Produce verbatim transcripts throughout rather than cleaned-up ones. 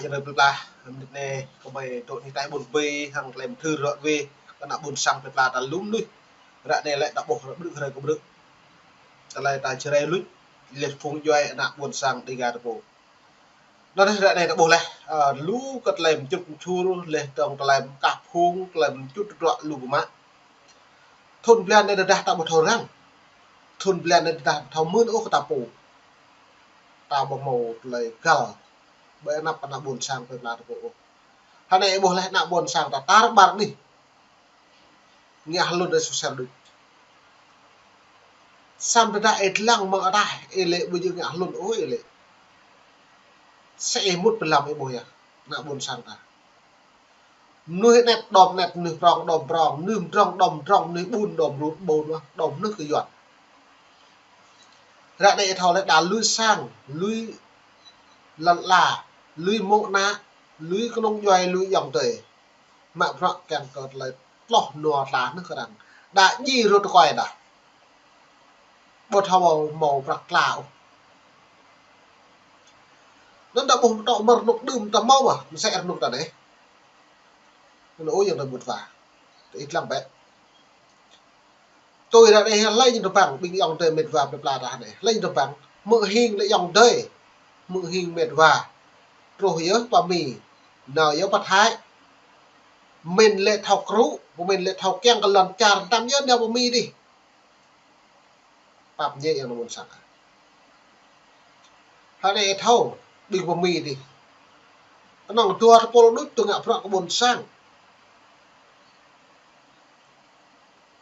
Hrơi plơi pla, mơnit anai kơmơi dŏ anih ataih ƀôn ƀơi, hăng tơlơi mơthưr ră ruai kơ ană ƀôn sang plơi pla ta lŏm mơnuih. Ră anai lĕ ta ƀuh ră ƀrư̆ hrơi kơ ƀrư̆. Tơlơi ta Jrai luč, leh phung djuai ană ƀôn sang Dega ta pô. Anŭn ră anai ta ƀuh leh, ơ, lu kơ tơlơi mčŭt mčur, leh dơ̆ng tơlơi mkah phung, tơlơi mčŭt tơdruă lu biă mă. Thŭn blan anai tơdah ta ƀu thâo răng. Thŭn blan anai tơdah ƀu thâo mưn ôh kơ ta pô. Ta ƀu hmâo tơlơi găl ƀơi anăp ană ƀôn sang plơi pla ta pô ôh. Hơnai ih ƀuh leh ană ƀôn sang ta tar ƀar anih. Ngă hlŭn rai sôsel đôč. Samơ̆ tơdah ih lăng mơ̆ng ataih, ih lĕ ƀu djơ̆ ngă hlŭn ôh ih lĕ. Sĕ ih mŭt pơ lăm ih ƀuh yơh, ană ƀôn sang ta. Mơnuih anet đom anet, mơnuih prong đom prong, mơnuih mdrŏng đom mdrŏng, mơnuih ƀun đom ru-, ƀun, đom mơnuih kơ Yuan. Ră anai ih thâo leh đa lui sang, lui lŏn ala, lui mơ̆ng ană, lui kơnung djuai, lui ayŏng adơi. Mă bruă kiăng kơ tơlơi tloh nua tla anŭn kơ arăng. Đa djai rơ̆t tơkuai đa. Ƀu thâo hmâo, hmâo prăk tla ôh. Anŭn ta ƀuh tŏ mơ̆ rơnŭk đưm ta hmâo mơ̆, mơsĕ rơnŭk ta anai. Anŭn ôh ayŏng adơi mŭt wa. Tơ ih lăng bĕ. Tui ră anai hlơi ñu tơbang, ƀing ayŏng adơi met wa plơi pla ta anai. Hlơi ñu tơbang, hmư̆ hing lĕ ayŏng adơi. Hmư̆ hing met wa. Truh yơh pơ Mi. Nao yơh pơ Thái. Pơmĭn lĕ thâo krŭ, pơmĭn lĕ thâo kiăng kơ lŏn čar tam yơh nao pơ Mi dih. Pap ñe ayŏng adơi ƀôn sang. Hơnai ih thâo, ƀing pơ Mi dih. Kơnơ̆ng dua tơpul đôč tŭ ngă bruă kơ ƀôn sang.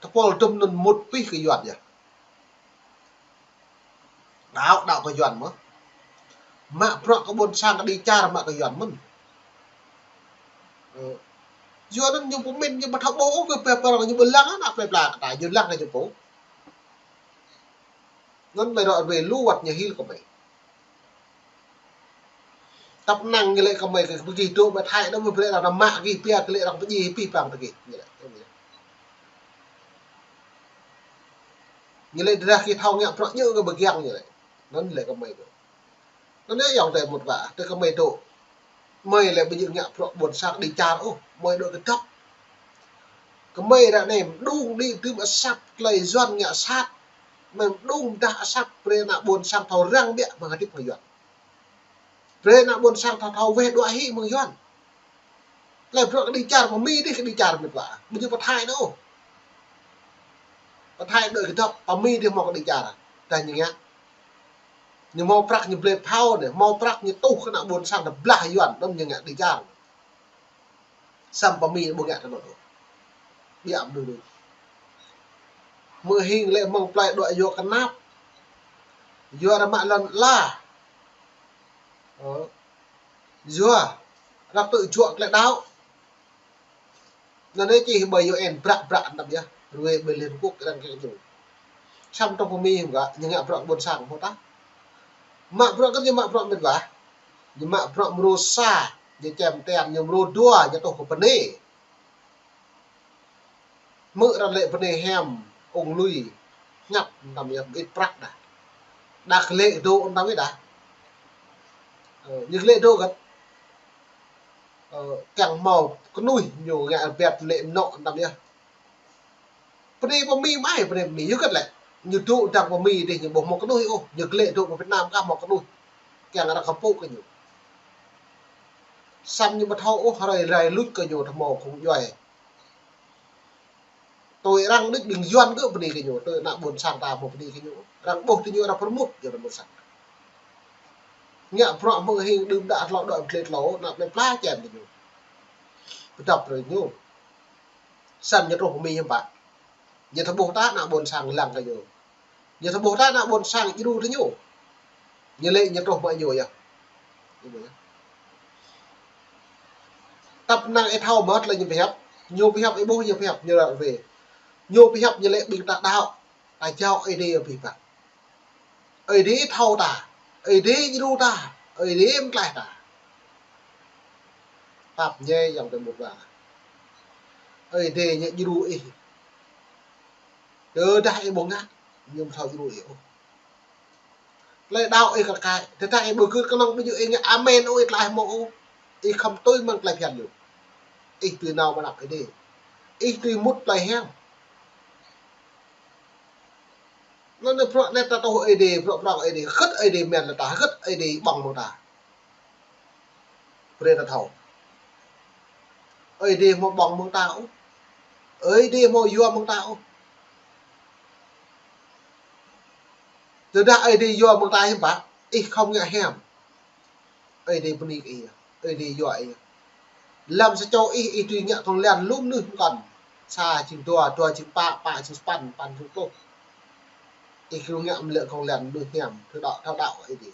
Tơpul dŭm anŭn mŭt pih kơ Yuan yơh. Đaŏ, đaŏ kơ Yuan mơ̆n. Mă bruă kơ ƀôn sang kơđi čar mă kơ Yuan mơ̆n. Ơ. Yuan anŭn ñu pơmĭn ñu ƀu thâo ƀuh ôh kơ pơpơrong ñu ƀu lăng ană plơi pla kơ ta, ñu lăng kơ ñu pô. Anŭn mơi ră ruai lu wăt ñu hil kơ mơi. Tăp năng ñu lĕ kơ mơi kơ pơgih dŏ mơi Thái đa mơi brơi arăng mă gih pia kơ lĕ arăng pơdjai pih pang tơ gih. Ñu lĕ. Ñu lĕ tơdah gih thâo ngă bruă djơ̆ kơ ƀu kiăng ñu lĕ. Anŭn lĕ kơ mơi kơ. Anŭn yơh ayŏng adơi mŭt wa, tơ kơmơi dŏ. Mơi lĕ ƀu djơ̆ ngă bruă ƀôn sang kơđi čar ôh, mơi dŏ kơdŏp. Kơmơi ră anai mđung đĭ tơm asăp tơlơi Yuan ngă sat. Mơi mđung mdah asăp brơi ană ƀôn sang thâo răng biă mơ̆ng hơdip mơ̆ng Yuan. Brơi ană ƀôn sang thâo thâo weh đuaĭ hĭ mơ̆ng Yuan. Tơlơi bruă kơđi čar pơ Mi dih kơđi čar met wa. Ƀu djơ̆ pơ Thái đôč ôh. Pơ Thái đuaĭ kơdŏp, pơ Mi dih hmâo kơđi čar. Tơdah ñu ngă. Ñu hmâo prăk ñu blơi phao anai, hmâo prăk ñu tuh kơ ană ƀôn sang tơblah Yuan, đăm ñu ngă kơđi čar. Samơ̆ pơ Mi ƀu ngă tơlơi anŭn ôh. Biă mơnuih đôč. Hmư̆ hing lĕ mơ̆ng plơi đuaĭ yua kơnap. Yua arăng mă lŏn ala. Ơ. Yua arăng tŭ juă tơlơi đaŏ. Anŭn anai čih ƀơi U N bră bră anăm yơh. Ruai ƀơi Liên Hợp Quốc arăng kơ ñu. Samơ̆ tơpul Mi hăng gah, ñu ngă bruă ƀôn sang hmâo tah. Mă bruă kơ ñu mă bruă met wa. Ñu mă bruă mrô sa, ñu čem ten, ñu mrô dua, ñu tuh kơ bơnai. Hmư̆ arăng lĕ bơnai hiam, ung lui, hngăt anăm yơh, ƀit prăk đa. Đa glĕ dŏ anăm yơh đa. Ơ, ñu glĕ dŏ gah. Ơ, kiăng hmâo kơnuih ñu ngă rơbat lĕ anŏ anăm yơh. Bơnai pơ Mi mơai, bơnai pơ Mi yua kơ lĕ. Ñu dŏ dang pơ Mi dih ñu ƀu hmâo kơnuih ôh, ñu glĕ dŏ pơ Việt Nam kah hmâo kơnuih. Kiăng arăng kơpŭ kơ ñu. Samơ̆ ñu ƀu thâo ôh, hrơi rai luč kơ ñu tơ hmâo khŏng djuai. Tui arăng đĭ ƀing Yuan kơ bơni kơ ñu, tui ană ƀôn sang ta hmâo bơni kơ ñu. Arăng ƀuh tơ ñu arăng pơrơmut, yua ană ƀôn sang. Ngă bruă hmư̆ hing đưm đă tlŏ đuaĭ pơtlê tlâo, ană plơi pla čem tơ ñu. Pơdŏp brơi ñu. Samơ̆ ñu truh pơ Mi hiư̆m pă. Ñu thâo ƀuh ta ană ƀôn sang lăng kơ ñu. Ñu thâo ƀuh ta ană ƀôn sang djru tơ ñu. Ñu lĕ ñu truh mă ñu yơh. Tăp năng ih thâo mơ̆ tơlơi ñu pơhiăp. Ñu pơhiăp ih ƀuh ñu pơhiăp ñu ră ruai. Ñu pơhiăp ñu lĕ ƀing ta đaŏ. Ta jao Ơi Adai abih bang. Ơi Adai thâo ta. Ơi Adai djru ta. Ơi Adai mơtlaih ta. Pap ñe ayŏng adơi mŭt wa. Ơi Adai ñu djru ih. Tơdah ih ƀu ngă, ñu ƀu thâo djru ih ôh. Tơlơi đaŏ ih kar kaĭ, tơdah ih ƀu gưt kơnơ̆ng ƀu djơ̆ ih ngă amen ôh, ih tlaih hmâo ôh. Ih khŏm tui mơ̆ng tơlơi phiăn ñu. Ih tui nao mơnăp Ơi Adai. Ih tui mŭt tơlơi hiam. Anŭn yơh bruă anai ta tŭ Ơi Adai, bruă bruă Ơi Adai, hơget Ơi Adai mơ̆n lĕ ta, hơget Ơi Adai ƀơ̆ng mơ̆ng ta. Brơi ta thâo. Ơi Adai hmâo ƀơ̆ng mơ̆ng ta ôh. Ơi Adai hmâo yua mơ̆ng ta ôh. Tơdah Ơi Adai yua mơ̆ng ta hiư̆m pă, ih khŏm ngă hiam. Ơi Adai bơni kơ ih, Ơi Adai yua ih. Lăm sa čô ih, ih tui ngă kông lan lu mơnuih mơkŏn. Sa jing dua, dua jing pă, pă jing sapăn, sapăn jing pluh. Ih kơ ngă mlĕ kông lan mơnuih hiam, thâo đaŏ, thâo đaŏ Ơi Adai.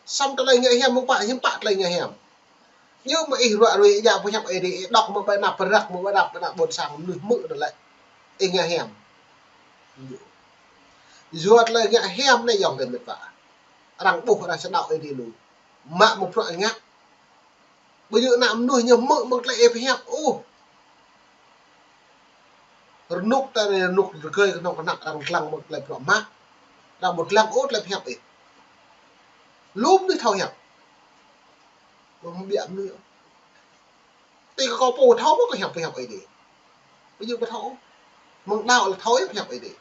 Samơ̆ tơlơi ngă hiam mơ̆ng pă, hiư̆m pă tơlơi ngă hiam. Ñu mơ̆ ih ruă ruai ih djă pơhiăp Ơi Adai, ih đŏk mơ̆ ƀơi anăp prăk, mơ̆ ƀơi anăp, anăp ƀôn sang mơnuih hmư̆ anŭn lĕ ih ngă hiam. Yua tơlơi ngă hiam anai ayŏng adơi met wa. Arăng ƀuh arăng sa đaŏ Ơi Adai lu. Mă mơ̆ bruă ngă. Ƀu djơ̆ ană mơnuih ñu hmư̆ mơ̆ng tơlơi ih pơhiăp ôh. Rơnŭk ta anai rơnŭk rơgơi kơnơ̆ng kơnăk arăng lăng mơ̆ng tơlơi bruă mă. Arăng ƀu lăng ôh tơlơi pơhiăp ih. Lu mơnuih thâo hiăp. Ƀu hmâo ƀiă mơnuih ôh. Tui kơ kâo pô thâo mơ̆ kâo hiăp pơhiăp Ơi Adai. Ƀu djơ̆ ƀu thâo. Mơ̆ng đaŏ lĕ thâo yơh pơhiăp Ơi Adai.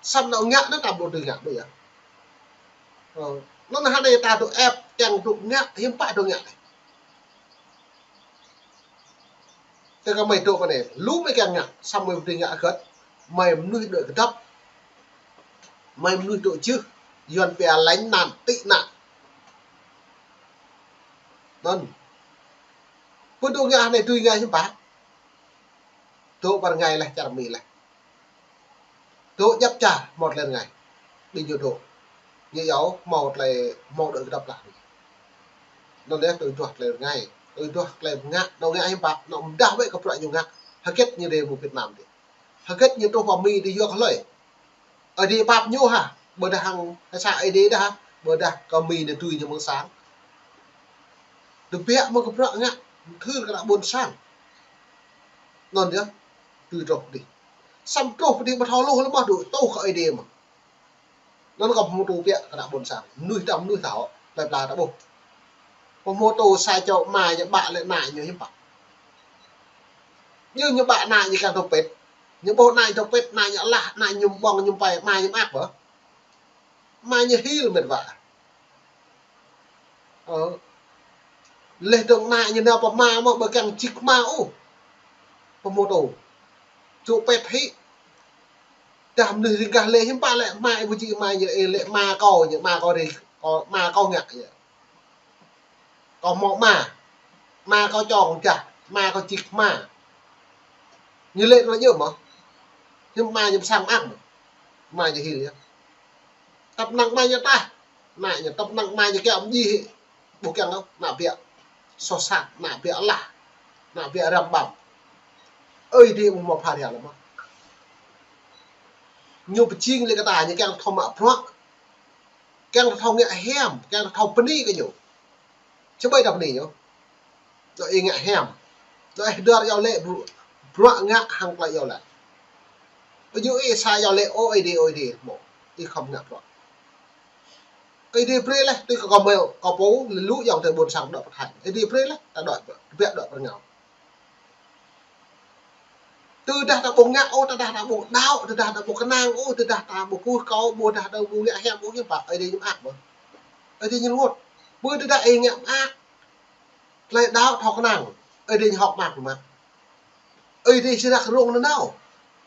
Samơ̆ nao ngă anŭn ta ƀu dưi ngă ƀu yơh. Ơ, anŭn hơnai ta dŏ ĕp, kiăng dŏ ngă, hiư̆m pă dŏ ngă anai. Tơ kơ mơi dŏ mơ̆ anai, lu mơi kiăng ngă, samơ̆ mơi ƀu dưi ngă hơget, mơi mơnuih dŏ kơdŏp, mơi mơnuih dŏ jưh, Yuan pia lánh nạn tị nạn. Anŭn. Pơ dŏ ngă hơnai dưi ngă hiư̆m pă. Dŏ pơ rơngai laih čar Mi laih. Dŏ djăp čar hmâo tơlơi rơngai. Ƀing ñu dŏ. Ñu yua hmâo tơlơi hmâo dŏ kơdŏp laih. Anŭn yơh tui duah tơlơi rơngai. Tui duah tơlơi ngă. Nao ngă hiư̆m pă. Nao mơdah wơ̆t kơ bruă ñu ngă. Hơget ñu dê mơ̆ng Việt Nam dih. Hơget ñu truh pơ Mi dih yua kơ hlơi. Ơi Adai pap ñu hă, ƀôdah hăng sa Ơi Adai dah hă, ƀôdah kơ Mi anai tui ñu mơ̆ng sang. Tơbiă mơ̆ng kơ bruă ngă, thưr kơ ană ƀôn sang. Anŭn yơh, tui truh dih. Samơ̆ truh pơ dih ƀu thâo hluh lơi mơ̆, dŏ tuh kơ Ơi Adai mơ̆. Anŭn kâo pơhmutu biă kơ ană ƀôn sang. Mơnuih ta mơnuih thâo, plơi pla ta ƀuh. Pơhmutu sa čô ama ñu ƀă lĕ ană ñu hiư̆m pă. Ñu ñu ƀă ană ñu kiăng thâo pĭt. Ñu ƀuh ană ñu thâo pĭt, ană ñu alah, ană ñu ƀơ̆ng ñu pơai, ama ñu mơak ƀơh. Ama ñu hil met wa. Ơ. Laih dơ̆ng ană ñu nao pơ ama mơ̆ ƀu kiăng jik ama ôh. Pơhmutu. Čŭ pĭt hĭ. Dah mơnuih ring gah lĕ hiư̆m pă lĕ ama ih ƀu jik ama ñu, ih lĕ ama kâo ñu, ama kâo ri, kâo, ama kâo ngă ñu. Kâo hmâo ama. Ama kâo čong jah, ama kâo jik ama. Ñu lĕ anŭn yơh mơ̆. Hiư̆m ama ñu pơsang mơak mơ̆. Ama ñu hil yơh. Tăp năng ama ñu taih. Ană ñu tăp năng ama ñu kiăng mơjih hĭ. Ƀu kiăng ôh, ană biă. Soh sat, ană biă alah. Ană biă răm ƀăm. Ơi Adai ƀu hmâo pha ria lơi mơ̆. Ñu pơjing lĕ kơ ta, ñu kiăng thâo mă bruă. Kiăng ta thâo ngă hiam, kiăng ta thâo bơni kơ ñu. Či ƀai ta bơni ñu. Dŏ ih ngă hiam. Dŏ ih hơdơr iâu laĭ bru-, bruă ngă hăng tơlơi iâu laĭ. Ƀu djơ̆ ih sa iâu laĭ ơ Ơi Adai, Ơi Adai, hmâo. Ih khŏm ngă bruă. Ơi Adai brơi laih, tui kơ kâo mơi, kâo pô, lu ayŏng adơi ƀôn sang dŏ pơ Thái. Ơi Adai brơi laih, ta dŏ, tơbiă dŏ pơ rơngiao. Tơdah ta ƀu ngă ôh, tơdah ta ƀu đaŏ, tơdah ta ƀu kơnang ôh, tơdah ta ƀu kơkuh kâo, ƀôdah ta ƀu ngă hiam ôh, hiư̆m pă, Ơi Adai ñu mơak mơ̆. Ơi Adai ñu rơngot. Ƀu tơdah ih ngă mơak, tơlơi đaŏ thâo kơnang, Ơi Adai ñu hơ̆k mơak mơ̆. Ơi Adai či răk rông nanao.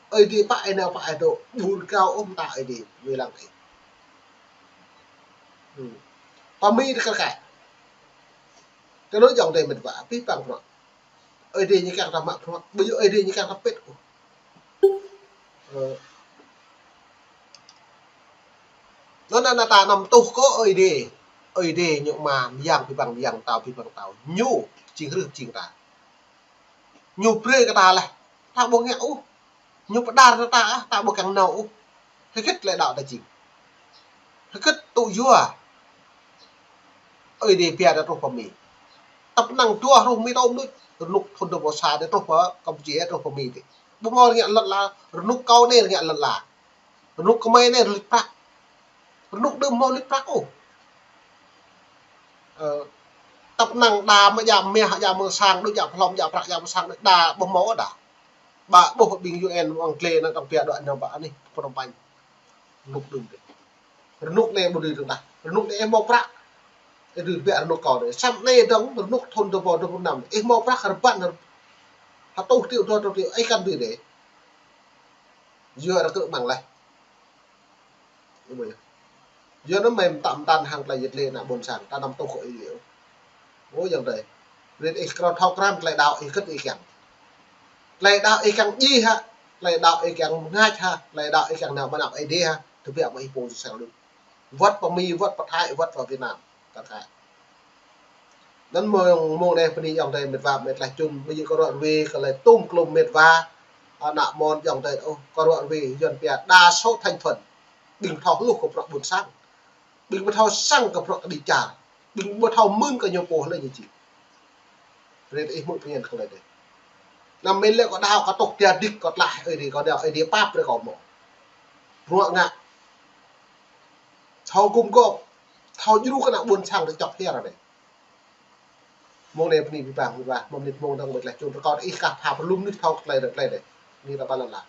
Ơi Adai pă ih nao pă ih dŏ, ƀu rơkâo ôh mơta Ơi Adai wai lăng ih. Hmm. Pơ Mi tơ kar kaĭ. Tơ anŭn ayŏng adơi met wa, abih bang bruă. Ơi Adai ñu kiăng ta mă bruă, ƀu djơ̆ Ơi Adai ñu kiăng ta pĭt ôh. Ơ. Anŭn ană ta anăm tuh kơ Ơi Adai. Ơi Adai ñu Ama mơyang abih bang mơyang, Pơtao abih bang pơtao. Ñu jing hrih jing ta. Ñu brơi kơ ta laih, ta ƀu ngă ôh. Ñu pơđar kơ ta, ta ƀu kiăng nao ôh. Hơget tơlơi đaŏ ta jing. Hơget tŭ yua. Ơi Adai pia ta truh pơ Mi. Tăp năng dua hruh Mi tơm đôč. Rơnŭk thŭn dua rơbâo sa dih truh pơ Kampuchia, truh pơ Mi dih. Ƀu hmâo rơngiă lŏn la, rơnŭk kâo anai rơngiă lŏn la. Rơnŭk kơmơi anai rơlĭt prăk. Rơnŭk đưm hmâo lĭt prăk ôh. Ơ, Tăp năng đa mơ̆ djă meh, djă mơ̆ sang, đôč djă pơhlŏm, djă prăk, djă mơ̆ sang, đôč đa ƀuh mơ̆ đa. Ƀă ƀuh ƀing U N mơ̆ng Anglê anŭn tơbiă đuaĭ anŭn ƀă anih Phnom Penh. Lŭk đưm dih. Rơnŭk anai ƀu dưi dơ̆ng tah. Rơnŭk anai ih hmâo prăk. Ih dưi tơbiă rơnŭk kâo anai. Samơ̆ anai dơ̆ng rơnŭk thun dua rơbâo dua pluh năm anai. Ih hmâo prăk rơbăn rơtuh triệu, dua rơtuh triệu. Ih kăn dưi dih. Yua rơkơ̆ mơ̆ng laih. Yua anŭn mơ̆ mơtam mơtam hăng tơlơi yet lĕ ană ƀôn sang, ta năm tuh kơ ih liu. Ơ ayŏng adơi. Rit ih krao thâo krăn tơlơi đaŏ ih kơ̆t ih kiăng. Tơlơi đaŏ ih kiăng djai hă, tơlơi đaŏ ih kiăng mơngač hă, tơlơi đaŏ ih kiăng nao mơnăp Ơi Adai hă, tơbiă mơ̆ ih pô sang đôč. Wơ̆t pơ Mi, wơ̆t pơ Thái, wơ̆t pơ Việt Nam. Kar kaĭ. Anŭn mơ̆ng, mơ̆ng anai bơni ayŏng adơi mĕt wa, mĕt laih čun, ƀu djơ̆ kơ ră ruai, kơ lĕ tŭm klum mĕt wa, ană mơ̆n ayŏng adơi, ôh, kơ ră ruai, Yuan pia đa số thành phần. Ƀing thâo hluh kơ bruă ƀôn sang. Ƀing ƀu thâo sang kơ bruă kơđi čar. Ƀing ƀu thâo mưn kơ ñu pô lĕ ñu či. Rit ih hmư̆ pơñen kơ lĕ dih. Anăm mĭn lĕ kâo đaŏ kâo tuh tia dik kâo tlaih ơi dih kâo đaŏ ơi dih pap brơi kâo mơ̆. Bruă ngă. Thâo gum gôp. Thâo djru kơ ană ƀôn sang tơ čŏk hiăr anai. Mơ̆ng anai bơni abih bang mĕt wa, mơ̆ng mơnit mơ̆ng dơ̆ng mĕt laih čun rơkâo ih kah pha pơlŭm nih thâo tơlơi dơ̆ng tơlơi dih. Ni ta ƀă lăn la.